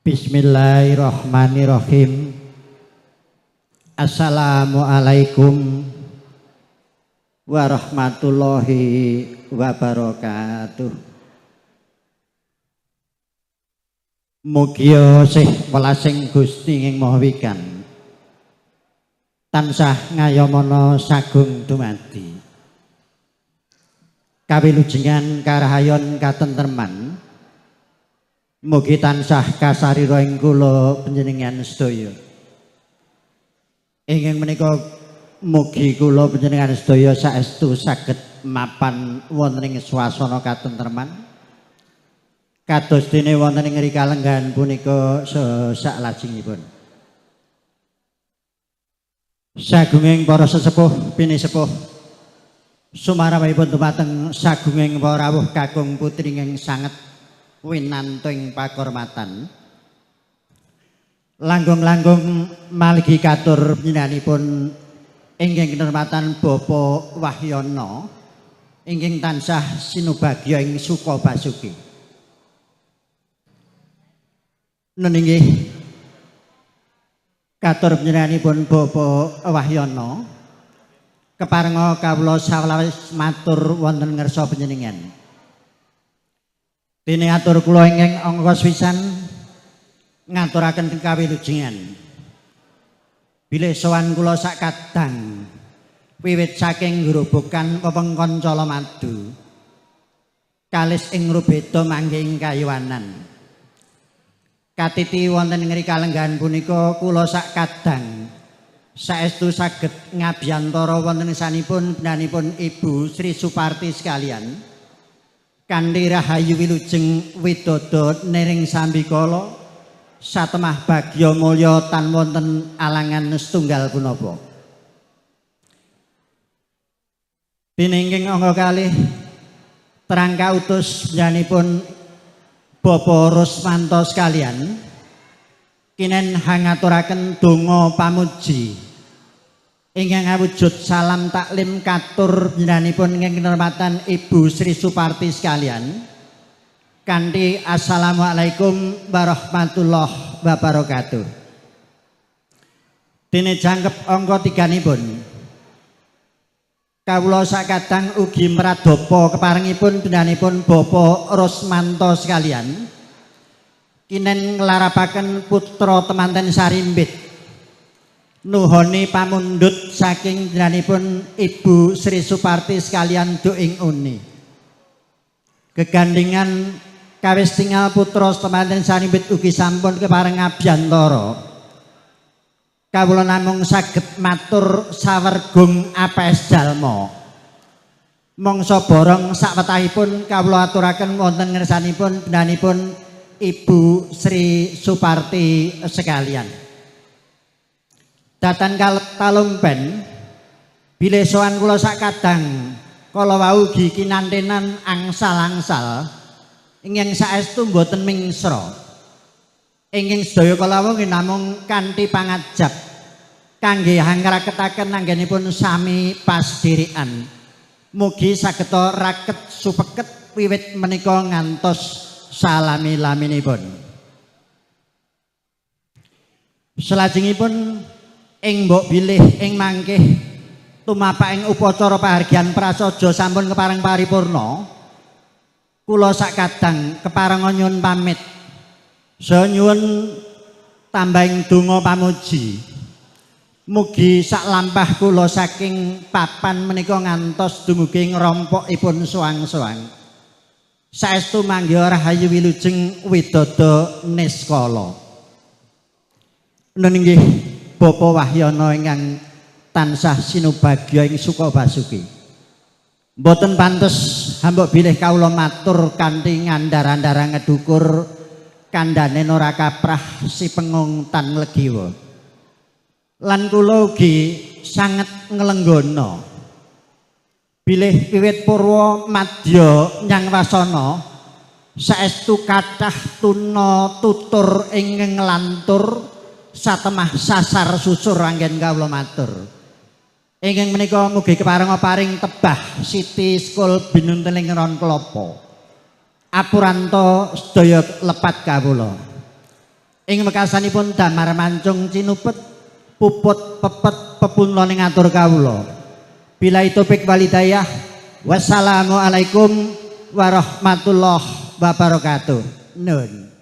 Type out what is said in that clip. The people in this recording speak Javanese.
Bismillahirrahmanirrahim. Assalamualaikum warahmatullahi wabarakatuh. Mugia sih welasing Gusti ing Maha Wikan tansah ngayomana sagung dumadi. Kawilujengan karahayon katentreman mugi tansah kasarira ing kula panjenengan sedaya. Ingkang menika mugi kula panjenengan sedaya saestu saged mapan wonten ing swasana katentreman. Kados dene wonten ing ngriki kalenggahan punika saklajengipun. Sagunging para sesepuh pinisepuh sumarawipun dumateng sagunging para rawuh kakung putri ingkang sanget winantu ing pakurmatan. Langkung-langkung maligi katur panjenenganipun ingkang kinurmatan Bapak Wahyono ingkang tansah sinubagya ing suka basuki. Nun inggih katur panjenenganipun Bapak Wahyono keparenga kawula sawetawis matur wonten ngarsa panjenengan. Dene atur kula ingkang angka sepisan ngaturaken kawilujengan. Bilih sowan kula sak kadang wiwit saking grobogan wewengkon Colomadu kalis ing Rubeda mangke ing Kayuwanan. Katiti wonten ngriki kalenggahan punika kula sak kadang saestu saged ngabiyantara wonten sanipun panjenenganipun Ibu Sri Suparti sekalian kanthi rahayu wilujeng widodo niring sambikala satemah bagya mulya tan wonten alangan setunggal punapa. Dene ingkang angka kalih terang kautus panjenenganipun Bapak Rusmanto sekalian kinen hangaturaken donga pamuji ingkang awujud salam taklim katur panjenenganipun ingkang kinurmatan Ibu Sri Suparti sekalian kanthi assalamualaikum warahmatullahi wabarakatuh. Dene jangkep angka tiganipun kawula sakadang ugi mradapa keparengipun panjenenganipun Bapak Rusmanto sekalian kinen nglarapaken putra temanten sarimbit nuhoni pamundhut saking panjenenganipun Ibu Sri Suparti sekalian duk ing uni. Gegandingan kawis tingal putra temanten sarimbit ugi sampun kepareng ngabiyantara. Kawula namung saged matur sawergung apes jalma. Mangsa borong sakwetahipun kawula aturaken wonten ngersanipun panjenenganipun Ibu Sri Suparti sekalian. Datan kalumpen bilih sowan kula sakadang kala wau ugi kinantenan angsal-angsal ingkang saestu mboten mingsra. Ingkang sedaya kala wau nggih namung kanthi pangajap kangge hangraketaken anggenipun sami pasdirikan. Mugi sageta raket supeket wiwit menika ngantos salami-laminipun. Salajengipun ing mbok bilih ing mangkih tumapak ing upacara pahargyan prasaja sampun kepareng paripurna, kula sakadang kepareng nyuwun pamit. Saya nyuwun tambahing donga pamuji. Mugi sak lampah kula saking papan menika ngantos dumugi ngrompokipun suwang-suwang. Saestu manggiha rahayu wilujeng widodo niskala. Nun inggih Bapak Wahyono ingkang tansah sinubagya ing suka basuki. Mboten pantes hambok bilih kawula matur kanthi ngandhar-andhar ngedukur kandhane ora kaprah si pengung tan legiwa. Lan kula ugi sanget nglenggono bilih wiwit purwa madya nyang wasana saestu kathah tuna tutur ingkang nglantur satemah sasar susur anggen kawula matur. Ingkang menika mugi keparenga paring tebah Siti School binunteling ron klapa. Apuranto sedaya lepat kawula. Ing wekasanipun damar mancung cinupet puput pepet pepunlon ing atur kawula. Billahi taufik walhidayah. Wassalamualaikum warahmatullahi wabarakatuh. Nun.